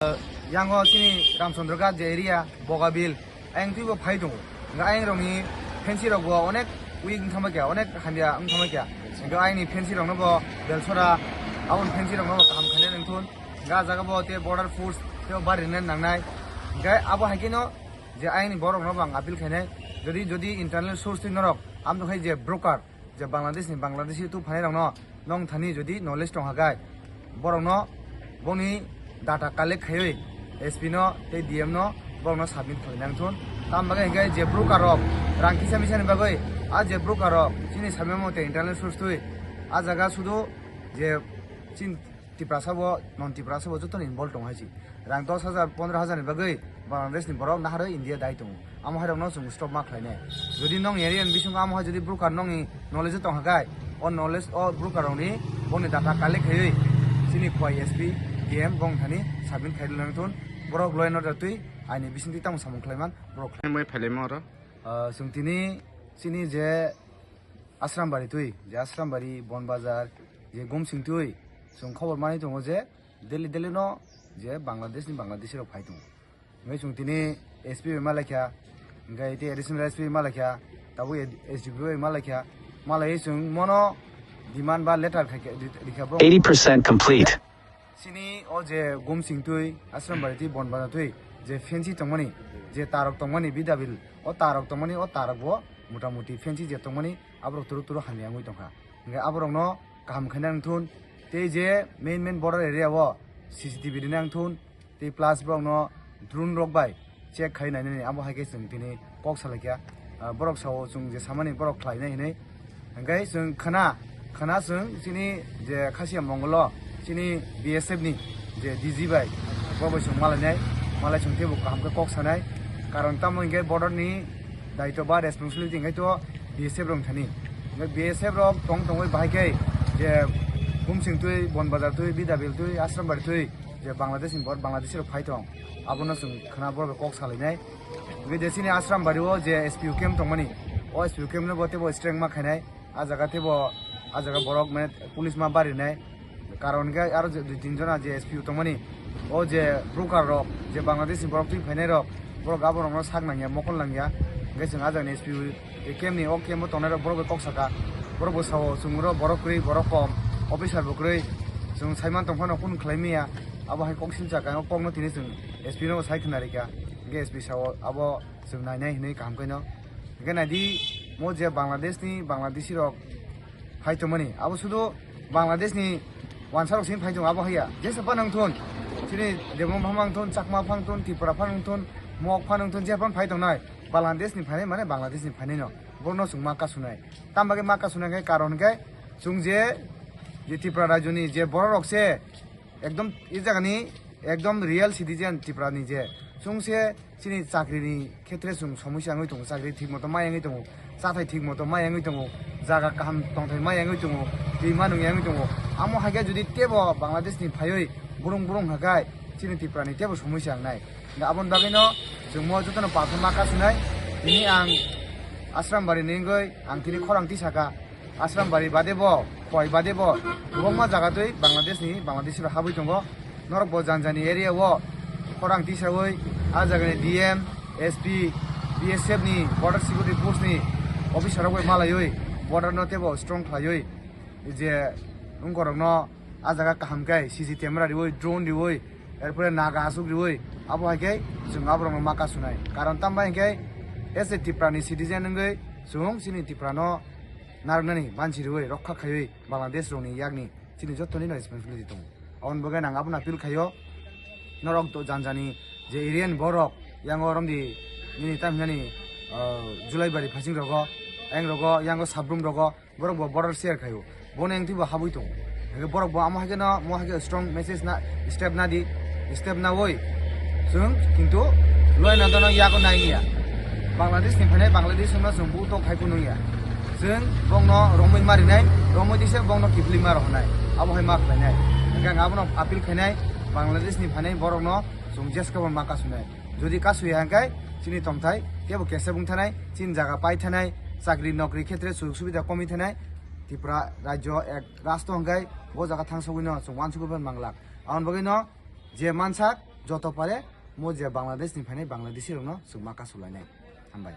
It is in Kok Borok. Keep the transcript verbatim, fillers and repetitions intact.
Yango chini Ramchandra Ghat je area, Bogabil, ayang twibo phai tongo. Hingke ayang rokni fancy rok bo onek weak wng thangma kya, onek hamya wng thangma kya. Hingke ayangni fancy rokno bo Belsora, aboni fancy rokno bo kaham khainai nangthun. Hingke ah jaga bo te border force tei bari rwna nangnai. Hingke abo hai kheno je ayangni borok rokno bo ang appeal khainai. Jodi, jodi internal source twi norok, amtwkhai je broker, je Bangladesh ni Bangladeshi tu phanai rokno nong thani jodi knowledge tong hakai, borokno boni data collect khaiwi S P no tei D M no borokno submit khlai nang thun. Tam bagwi hingke je broker rok rang kisa misa ni bagwi, a je broker rok chini samya mate internal source twi a jaga sudu je chin Tiprasa bo, non Tiprasa bo joto ni involve tong hai si. Rang dos hajar, pondro hajar ni bagwi Bangladesh ni borok naharwi India dai tongo. Amo hai rokno chwng stop ma khlainai. Jodi nong area ni bisingo amo hai jodi broker nongni knowledge tong hakai, o knowledge o broker rokni bongni data collect khaiwi chini khwai S P, D M bong thani submit khai nang thun. Borok law and order twi aini bisingtwi tamo samung khlaiman borok khlai. Mai phailaima oro. Ah, chwng tini chini je Asrambari twi, je Asrambari, Bonbazar, je Gumsing twi, chwng khobor manwi tongo je Delhi, Delhi no je Bangladesh ni Bangladeshi rok phai tongo. Hingke chwng tini S P bai malaikha, hingke tei additional S P bai malaikha, tabuk S D P O bai malaikha, malaiwi chwng mono demand ba letter khaikha, ri-, rikha bo. Eighty percent complete. Chini o je Gumsing twi, Asrambari twi, Bonbazar twi, je fancy tongmani, je tarok tongmani, bidabil, o tarok tongmani, o tarok bo motamuti fancy je tongmani, aborok turu turu hamya wngwi tongkha. Hingke aborokno kaham khaina wngthun, tei je main main border area o C C T V rina wngthun, tei plus borokno drone rok bai check khai nainani abo hai khe chwng tini kok salaikha. Ah, borok sao chwng je samani borok khlainai hinwi. Hingke chwng khna, khna chwng chini je Khasiya Mongol o chini B S F ni je D G bai bo bai chwng malainai, malai chwng teibo kaham khe kok sanai. Karon tamo hingke border ni daito ba responsibility hingke to B S F rok thani. Hingke B S F rok tong tongwi bahai khe je Gumsing twi, Bonbazar twi, Bidabil twi, Asrambari twi, je Bangladesh ni bor Bangladeshi rok phai tong, abono chwng khna borok kok salainai. Hingke je chini Asrambari o je S P O camp tongmani, o S P O camp no bo teibo strength ma khainai, a jaga teibo, a jaga borok mane police ma barinai, karon hingke aro je dui tin jona je S P O tongmani, o je broker rok, je Bangladesh ni borok twi phainai rok, borok aborokno sak nangya, mokol nangya, hingke chwng a jagani S P O tei camp ni o camp o tongnai rok borok bai kok saka, borok bo sao chwng oro borok kwrwi, borok kom, officer bo kwrwi, chwng saiman tong phano kunu khlai maya, abo hai kok silsa kha, o kokno tini chwng S P no bo sai khna rikha, hingke S P sao abo chwng nainai hinwi kaham khaino. Hingke naidi, mo je Bangladesh ni Bangladeshi rok phai tongmani, abo sudu Bangladesh ni wansa rok sini phai tongo, abo haiya. Jesa phano wngthun, chini Debbarma phano wngthun, Chakma phano wngthun, Tripura phano wngthun, Mok phano wngthun, je phano phai tongnai, Bangladesh ni phainai mane Bangladesh ni phainai no, borokno chwng ma kasunai. Tam bagwi ma kasunai khe karon khe chwng je, je Tripura rajyo ni je borok rok se ekdom e jaga ni ekdom real citizen Tripura ni je chwng se chini chakri ni khetre chwng somosya wngwi tongo, chakri thik moto ma wngwi tongo, chathai thik moto ma wngwi tongo, jaga kaham tongthai ma wngwi tongo, twi ma nung wngwi tongo. Amo hai khe jodi tebo Bangladesh ni phaiwi burung burung hakai chini Tripura ni tebo somosya wngnai. Da aboni bagwi no chwng mo joto no palsa ma kasunai. Tini ang Asrambari ni wngwi ang tini khorang tisaka. Asrambari bade bo, Khwai bade bo, kwbangma jaga twi Bangladesh ni, Bangladeshi rok habwi tongo. Norok bo jani jani area o khorang tisawi, a jaga ni D M, S P, B S F ni border security force ni officer rok bai malaiwi border no tebo strong khlaiwi je wngkorok no a jaga kaham khe C C camera riwi, drone riwi, erpore naga aswk riwi, abo hai khe chwng aborok no ma kasunai. Karon tamo bai hwnkhe as a Tripura ni citizen wngwi chwng chini Tripura no narwknani mansi riwi rokha khaiwi Bangladesh rokni yakni chini jottoni no responsibility tongo. Aboni bagwi ang abono appeal khaio, norok do jani jani je area ni borok yango romdi nini tam hinani, ah, Julaibari phasing rogo, ayang rogo, yango Sabrum rogo, borok bo border share khaio. Bono engtwi bo habwi tongo. Hingke borok bo amo hai kheno, mo hai khe strong message na, step na di, step na oi. Chwng kintu loi na dono yago nai ya. Bangladesh ni phainai Bangladesh no chwng buto khai phunung ya. Chwng bongno romwi marinai, romwi dise bongno kiphilwi ma rohonai. Abo hai ma khlainai. Hingke ang abono appeal khainai, Bangladesh ni phainai borokno chwng jeska bo ma kasunai. Jodi kasuya hingke chini tongthai tebo kesa bungthanai, chini jaga paithanai, chakri nokri khetre sujog subida komi thanai, Tripura rajyo ek rasto hingke bo jaga thangsogwino chwng wansugwi phan manglak. Aboni bagwino je mansak, Joto pare mo je Bangladesh ni phainai Bangladeshi rokno chwng ma kasulainai. Hambai.